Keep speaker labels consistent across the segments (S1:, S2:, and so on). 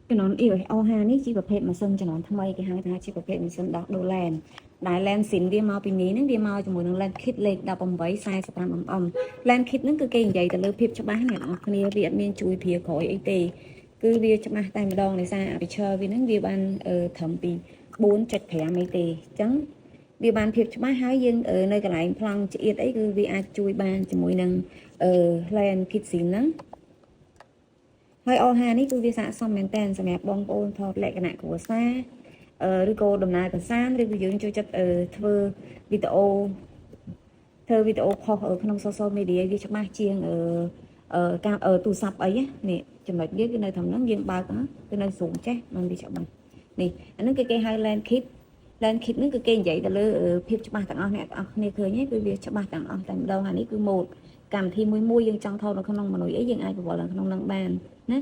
S1: Canon EOS R5 នេះជាប្រភេទម៉ាស៊ីនជំនាន់ថ្មីគេហៅថាជាប្រភេទម៉ាស៊ីនដោះដូរ lens ដែល lens ស៊ីនវាមកពីនេះហ្នឹងវាមកជាមួយនឹង lens kit លេខ 18 45 mm lens kit ហ្នឹងគឺគេនិយាយទៅលើភាពច្បាស់អ្នកនរគ្នាវាអត់មានជួយព្រាក្រោយអីទេគឺវាច្បាស់តែម្ដងដោយសារ aperture វាហ្នឹងវាបានត្រឹមពី4.5អីទេអញ្ចឹងវាបានភាពច្បាស់ហើយយើងនៅកន្លែងប្លង់ចៀតអីគឺវាអាចជួយបានជាមួយនឹងlens kit ស៊ីនហ្នឹង ហើយ R5 នេះគឺវាស័ក្តិសមមែនតើសម្រាប់បងប្អូនថតលក្ខណៈគ្រួសារឬក៏ដំណើរកម្សាន្តឬក៏យើងចូលចិត្តធ្វើវីដេអូធ្វើវីដេអូផុសក្នុង social media វាច្បាស់ជាងអឺអឺការទូរស័ព្ទអីនេះចំណុចវាគឺនៅត្រឹមហ្នឹងយើងបើកគឺនៅสูងចេះมันវាច្បាស់នេះអាហ្នឹងគឺគេហៅ lens kit lens kit ហ្នឹងគឺគេនិយាយទៅលើភាពច្បាស់ទាំងអស់អ្នកទាំងអស់គ្នាឃើញទេគឺវាច្បាស់ទាំងអស់តែម្ដងអានេះគឺ mode កម្មវិធីមួយមួយយើងចង់ថតនៅក្នុងមនុយអីយើងអាចបង្វិលនៅក្នុងហ្នឹងបានណា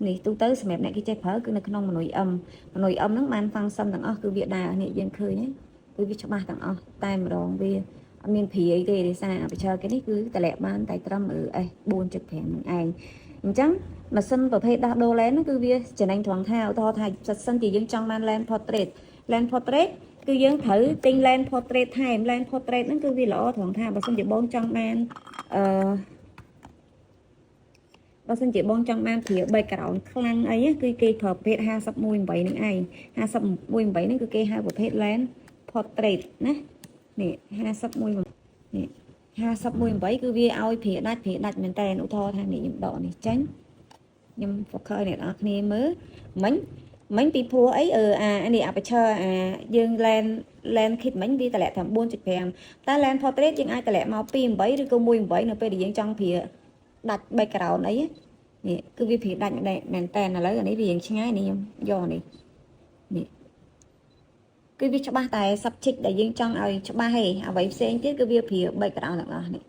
S1: នេះទូទៅសម្រាប់អ្នកគេចេះប្រើគឺនៅក្នុងមនុយ M មនុយ M ហ្នឹងបាន function ទាំងអស់គឺវាដើរនេះយើងឃើញគឺវាច្បាស់ទាំងអស់តែម្ដងវាអត់មានព្រាយទេដោយសារ aperture គេនេះគឺតម្លាក់បានតែត្រឹម S 4.5ហ្នឹងឯងអញ្ចឹងម៉ាស៊ីនប្រភេទដោះដូរ lens ហ្នឹងគឺវាចំណេញត្រង់ថាឧទាហរណ៍ថាសិនជាយើងចង់បាន lens portrait lens portrait គឺយើងត្រូវទិញ lens portrait ថែម lens portrait ហ្នឹងគឺវាល្អត្រង់ថាបើសិនជាបងចង់បានអឺបើសិនជាបងចង់បានព្រា background ខ្លាំងអីគឺគេប្រើប្រភេទ51.8ហ្នឹងឯង51.8ហ្នឹងគឺគេហៅប្រភេទ lens portrait ណានេះ51នេះ51.8គឺវាឲ្យព្រាដាច់ព្រាដាច់មែនតើឧទាហរណ៍ថានេះខ្ញុំដកនេះចេញខ្ញុំ focus ឲ្យអ្នកនរគ្នាមើលមិញមិញពីព្រោះអីអឺអានេះ aperture អាយើង lens kit មិញវាតម្លាក់តាម4.5តែ lens portrait យើងអាចតម្លាក់មក2.8ឬក៏1.8នៅពេលដែលយើងចង់ព្រាដាច់ background អី នេះគឺវាព្រាដាច់មែនមែនតើឥឡូវអានេះវារៀងឆ្ងាយនេះខ្ញុំយកនេះនេះគឺវាច្បាស់តែ subject ដែលយើងចង់ឲ្យច្បាស់ហេអ្វីផ្សេងទៀតគឺវាព្រា background ទាំងអស់នេះ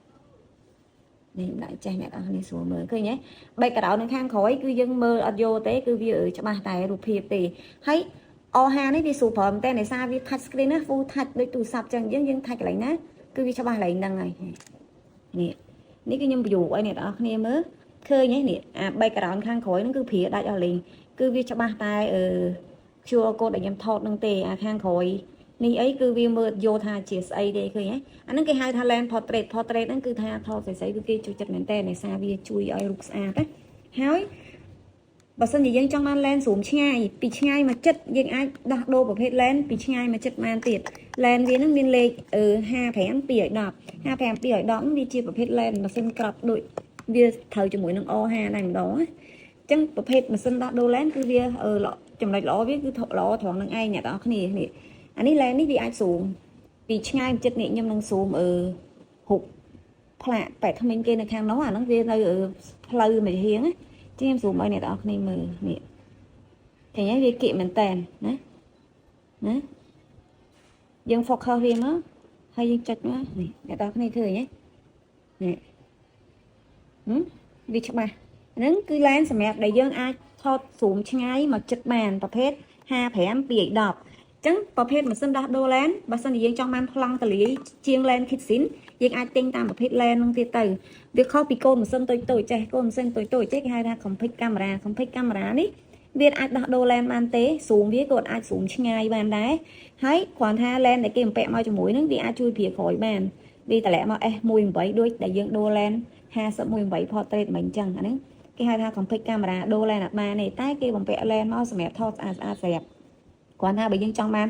S1: នេះដាក់ចេះអ្នកនរនេះស្រួលមើលឃើញទេ background នៅខាងក្រោយគឺយើងមើលអត់យកទេគឺវាច្បាស់តែរូបភាពទេហើយ R5 នេះវាស្រួលប្រើមែនតើដោយសារវា touch screen ណា full touch ដូចទូរស័ព្ទចឹងយើងយើង touch កន្លែងណាគឺវាច្បាស់កន្លែងហ្នឹងហើយនេះនេះគឺខ្ញុំបញ្យល់ឲ្យអ្នកនរគ្នាមើលឃើញទេនេះអា background ខាងក្រោយហ្នឹងគឺព្រាដាច់អស់លេងគឺវាច្បាស់តែអឺ QR code ដែលខ្ញុំថតហ្នឹងទេអាខាងក្រោយនេះអីគឺវាមើលយកថាជាស្អីទេឃើញទេអាហ្នឹងគេហៅថា lens portrait portrait ហ្នឹងគឺថាថតស្អីៗគឺគេចូលចិត្តមែនតើដោយសារវាជួយឲ្យរូបស្អាតណាហើយបើសិនជាយើងចង់បាន lens ស្រួមឆ្ងាយពីឆ្ងាយមកចិត្តយើងអាចដោះដូរប្រភេទ lens ពីឆ្ងាយមកចិត្តបានទៀត lens វានឹងមានលេខ55 210 55 210ហ្នឹងវាជាប្រភេទ lens ម៉ាស៊ីនក្របដូចវាត្រូវជាមួយនឹង R5 ដែរម្ដងណាអញ្ចឹងប្រភេទម៉ាស៊ីនដោះដូរ lens គឺវាចំណុចល្អវាគឺល្អត្រង់នឹងឯងអ្នកទាំងអស់គ្នានេះអានេះ lens នេះវាអាចស៊ូមពីឆ្ងាយចិត្តនេះខ្ញុំនឹងស៊ូមអឺហុកផ្លាកប៉ែថ្មិញគេនៅខាងនោះអាហ្នឹងវានៅផ្លូវមួយហៀងណាជាខ្ញុំស៊ូមឲ្យអ្នកទាំងអស់គ្នាមើលនេះឃើញហើយវាគៀកមែនតែនណាណាយើង focus វាមកហើយយើងចុចមកនេះអ្នកទាំងអស់គ្នាឃើញទេនេះហឹមវាច្បាស់ហ្នឹងគឺ lens សម្រាប់ដែលយើងអាចថតស៊ូមឆ្ងាយមកចិត្តបានប្រភេទ55 210ចឹងប្រភេទម៉ាស៊ីនដោះដូរ lens បើសិនជាយើងចង់បានប្លង់តលាយជាង lens kit ស៊ីនយើងអាចទិញតាមប្រភេទ lens ហ្នឹងទៀតទៅវាខុសពីកូនម៉ាស៊ីនតូចតូចចេះកូនម៉ាស៊ីនតូចតូចចេះគេហៅថា compact camera compact camera នេះវាអាចដោះដូរ lens បានទេស៊ូមវាក៏អាចស៊ូមឆ្ងាយបានដែរហើយគ្រាន់ថា lens ដែលគេបំពាក់មកជាមួយនឹងវាអាចជួយព្រាក្រោយបានវាតម្លាក់មក S18 ដូចដែលយើងដូរ lens 51.8 portrait មិញអញ្ចឹងអាហ្នឹង គេហៅថា compact camera ដូរ lens អត់បានទេតែគេបំពាក់ lens មកសម្រាប់ថតស្អាតស្អាតស្រាប់គ្រាន់ថាបើយើងចង់បាន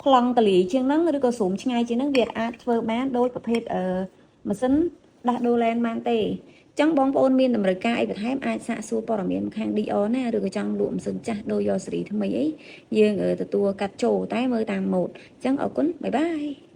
S1: ប្លង់តលាយជាងហ្នឹងឬក៏ស៊ូមឆ្ងាយជាងហ្នឹងវាអាចធ្វើបានដោយប្រភេទអឺម៉ាស៊ីនដោះដូរ lens បានទេចឹងបងប្អូនមានតម្រូវការអីបន្ថែមអាចសាកសួរព័ត៌មានខាង DR ណាឬក៏ចង់លក់ម៉ាស៊ីនចាស់ដូរយកស៊េរីថ្មីអីយើងទទួលកាត់ចូលតែមើលតាមម៉ូដចឹងអរគុណ bye bye.